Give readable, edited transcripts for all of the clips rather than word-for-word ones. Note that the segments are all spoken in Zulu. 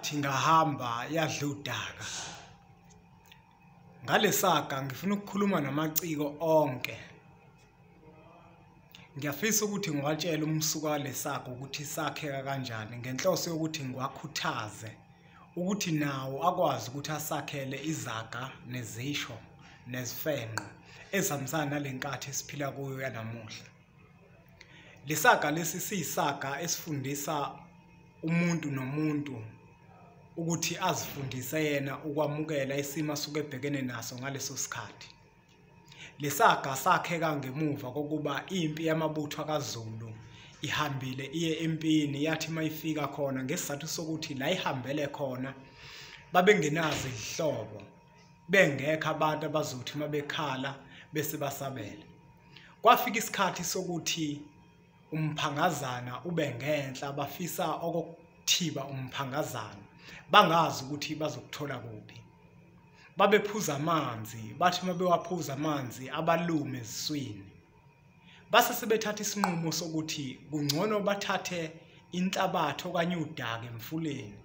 Yathi ngahamba yadla udaka. Ngalesaga ngifuna ukukhuluma namaciko onke. Ngiyafisa ukuthi ngiwatshele umsuka walesaga ukuthi sakheka kanjani ngenhloso yokuthi ngiwakhuthaze ukuthi nawo akwazi ukuthi asakhele izaga nezisho nezifenqo ezihambisana nalenkathi esiphila kuyo yanamuhla. Lesaga lesi siyisaga esifundisa umuntu nomuntu ukuthi azifundise yena ukwamukela isimo asuke ebhekene naso ngaleso sikhathi. Lesaga sakheka ngemuva kokuba impi yamabutho kaZulu ihambile iye empini, yathi mayifika khona ngesizathu sokuthi la ihambele khona babengenazo izihlobo, bengekho abantu abazothi mabekhala bese basabela. Kwafika isikhathi sokuthi umphangazana ube ngenhla, bafisa okokuthiba umphangazana bangazi ukuthi bazokuthola kuphi. Babephuza amanzi, bathi mabewaphuza amanzi abalume eziswini. Base sebethatha isinqumo sokuthi kungcono bathathe inhlabathi okanye udaka emfuleni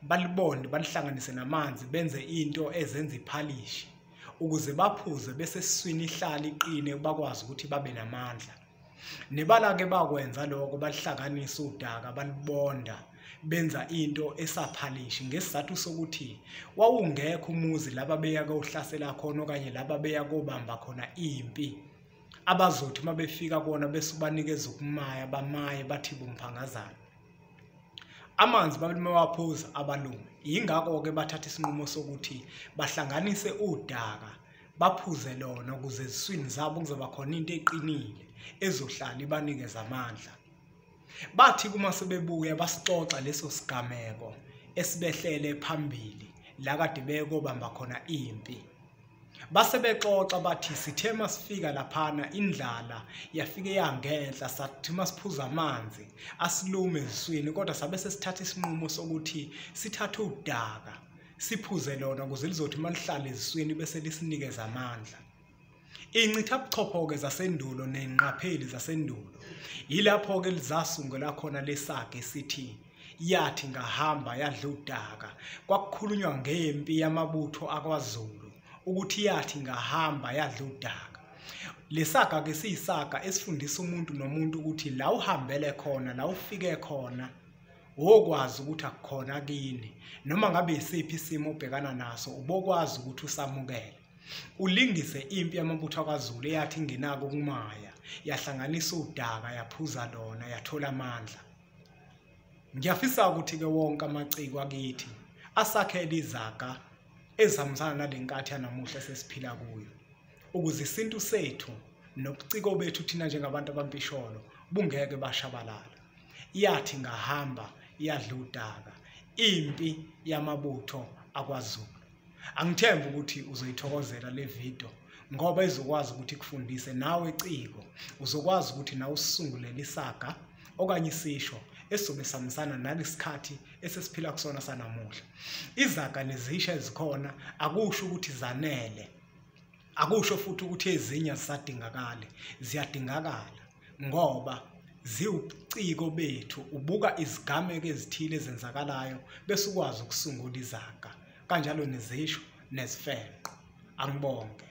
balibonde balihlanganise namanzi benze into ezenza iphalishi ukuze baphuze bese esiswini ihlale iqine bakwazi ukuthi babe namandla. Nebala-ke bakwenza lokho, balihlanganisa udaka balibonda benza into esaphalishi ngesizathu sokuthi wawungekho umuzi laba beya kohlasela khona okanye laba beya kobamba khona impi abazothi uma befika kona bese ubanikeza ukumaya bamaye bathi bumphangazana. Amanzi babewaphuza abalume, yingakho-ke bathatha isinqumo sokuthi bahlanganise udaka baphuze lona ukuze eziswini zabo kuzoba khona into eqinile ezohlala ibanikeze amandla. Bathi kuma sebebuya basixoxa leso sigameko esibehlele phambili la kade bekobamba khona impi. Base bexoxa bathi sithe masifika laphana indlala yafike yangenhla, sathi masiphuza amanzi asilume eziswini, kodwa sabe sesithatha isinqumo sokuthi sithathe udaka siphuze lona ukuze lizothi malihlale eziswini bese lisinikeza amandla. Incithabuchopho-ke zasendulo ney'nqapheli zasendulo yilapho-ke lizasungela khona lesaga esithi yathi ngahamba yadla udaka. Kwakukhulunywa ngempi yamabutho akwaZulu ukuthi yathi ngahamba yadla udaka. Lesaga-ke siyisaga esifundisa umuntu nomuntu ukuthi la uhambele khona, la ufike khona wokwazi ukuthi akukhona kini, noma ngabe isiphi isimo obhekana naso ubokwazi ukuthi usamukele. Ulingise impi yamabutho akwaZulu eyathi ingenako ukumaya yahlanganisa udaka yaphuza lona yathola amandla. Ngiyafisa ukuthi-ke wonke amaciko akithi asakhele izaga ezihambisana nale nkathi yanamuhla esesiphila kuyo, ukuze isintu sethu nobuciko bethu thina njengabantu abampisholo bungeke bashabalala. Yathi ngahamba yadla udaka impi yamabutho akwaZulu. Angithembi ukuthi uzoyithokozela le video ngoba izokwazi ukuthi ikufundise nawe ciko, uzokwazi ukuthi nawe usungulele isaga okanye isisho esizobe sihambisana nalesikhathi esesiphila kusona sanamuhla. Izaga nezisho ezikhona akusho ukuthi zanele, akusho futhi ukuthi ezinye zisadingakala, ziyadingakala ngoba ziwubuciko bethu. Ubuka izigameko ezithile ezenzakalayo bese ukwazi ukusungula izaga kanjalo nezisho nezifenqo. Angibonge.